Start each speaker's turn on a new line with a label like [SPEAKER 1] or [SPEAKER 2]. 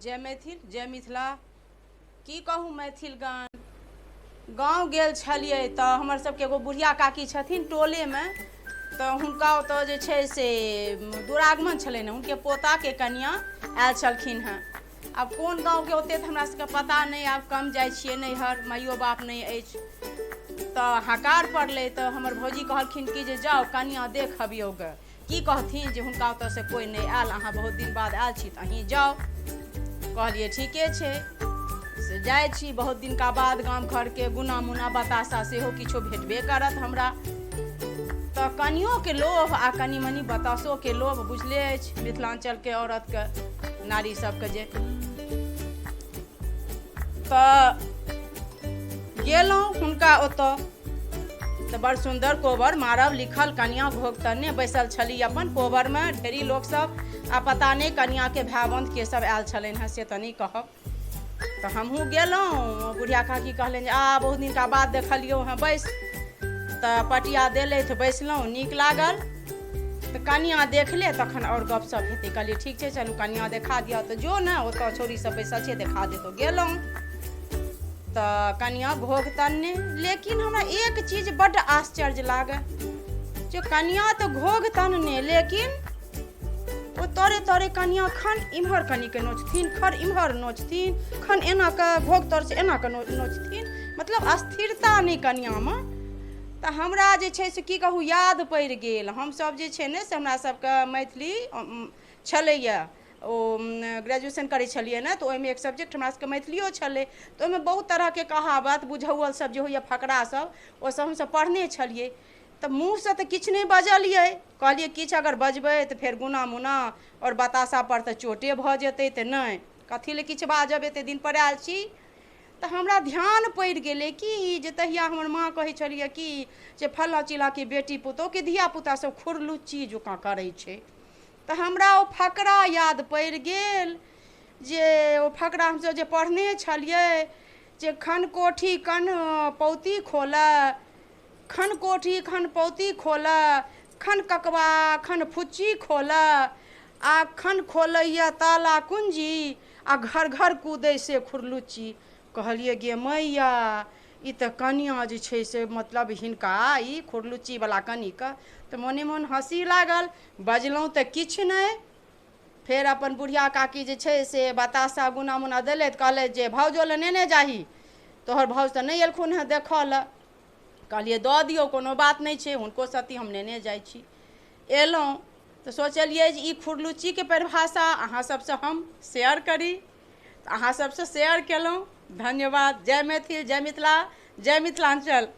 [SPEAKER 1] जय मैथिल जय मिथिला। की कहू मैथिल गान, गाँव गेल छलियै तऽ हमर सबके एगो बुढ़िया काकी छथिन टोलेमे, तऽ हुनका ओतऽ जे छै से दुरागमन छलनि हँ, हुनके पोताके कनिआँ आयल छलखिन हँ। आब कोन गाँवके ओतेक तऽ हमरा सबके पता नहि, आब कम जाइ छियै नैहर, माइयो बाप नहि अछि। तऽ हकार पड़लै तऽ हमर भौजी कहलखिन कि जे जाउ कनिआँ देख अबियौ गे, की कहथिन जे हुनका ओतऽसँ कोइ नहि आयल, अहाँ बहुत दिन बाद आयल छी तऽ अहीं जाउ। कहलियै ठीके छै, से जाइ छी। बहुत दिनका बाद गाम घरके गुना मुना बताशा सेहो किछो भेटबे करत हमरा। तऽ कनियोके लोभ आ कनि मनि बतासोके लोभ बुझले अछि मिथिलाञ्चलके औरतके, नारी सबके जे। तऽ गेलहुँ हुनका ओतऽ तऽ बड़ सुन्दर कोबर मारब लिखल, कनिया घोघ तने बैसल छली अपन कोबरमे, ढेरी लोकसभ आ पता नहि कनियाके भाय के सब आयल छलनि हँ से तऽ नहि कहब। तऽ हमहूँ गेलहुँ, बुढ़िया काकी कहलनि जे आ बहुत दिनका बाद देखलियौ हँ, बैस। तऽ पटिया देलथि, बैसलहुँ, नीक लागल। तऽ कनिया देख ले तखन आओर गपशप हेतै। कहलियै ठीक छै चलू कनिया देखा दिअ। तऽ जो ने ओतऽ छौड़ी सब बैसल छै देखा देतौ। गेलहुँ तऽ कनिया घोघ तनने, लेकिन हमरा एक चीज बड्ड आश्चर्य लागल जे कनिया तऽ घोघ तनने, लेकिन ओ तरे तरे कनिया खन इम्हर कनिके नोचथिन, खन इम्हर नोचथिन, खन एना कऽ घोघ तरसँ एना कऽ नोचथिन, मतलब अस्थिरता नहि कनियामे। तऽ हमरा जे छै से की कहू याद पड़ि गेल, हमसभ जे छै ने से हमरा सभके मैथिली छलैए, ओ ग्रेजुएशन करै छलियै ने तऽ ओहिमे एक सब्जेक्ट हमरा सबके मैथिलियो छलै, तऽ ओहिमे बहुत तरहके कहावत बुझौअल सब जे होइए फकरा सब, ओ सब हमसब पढ़ने छलियै। तऽ मुँहसँ तऽ किछु नहि बजलियै, कहलियै किछु अगर बजबै तऽ फेर गुना मुना आओर बताशापर तऽ चोटे भऽ जेतै, तऽ नहि कथी लए किछु बाजब, एते दिनपर आयल छी। तऽ हमरा ध्यान पड़ि गेलै कि जे तहिया हमर माँ कहै छलियै कि जे फल्लाँ चिल्लाँके बेटी पुतोहके धियापुता सब खुरलुच्ची जकाँ करै छै। तऽ हमरा ओ फकरा याद पड़ि गेल जे ओ फकरा हमसब जे पढ़ने छलियै जे खन कोठी कन पौती खोलए, खन कोठी खन पौती खोलए, खन ककबा खन फुच्ची खोलए, आ खन खोलैए ताला कुञ्जी आ घर घर कूदै से खुरलुच्ची। कहलियै गे मैया, ई तऽ कनिआँ जे छै से मतलब हिनका ई खुरलुच्चीवला कनिके। तऽ मोने मोन हँसी लागल, बजलहुँ तऽ किछु नहि। फेर अपन बुढ़िया काकी जे छै से बताशा गुना मुना देलथि, कहलथि जे भाउजो लए नेने जाही, तोहर भाउज तऽ नहि एलखुन हेँ देखऽ लए। कहलियै दऽ दियौ, कोनो बात नहि छै, हुनको सती हम नेने जाइ छी। एलहुँ तऽ सोचलियै जे ई खुरलुच्चीके परिभाषा अहाँ सबसँ हम शेयर करी, तऽ अहाँ सबसँ शेयर केलहुँ। धन्यवाद। जय मैथिल, जय मिथिला, जय मिथिलाञ्चल।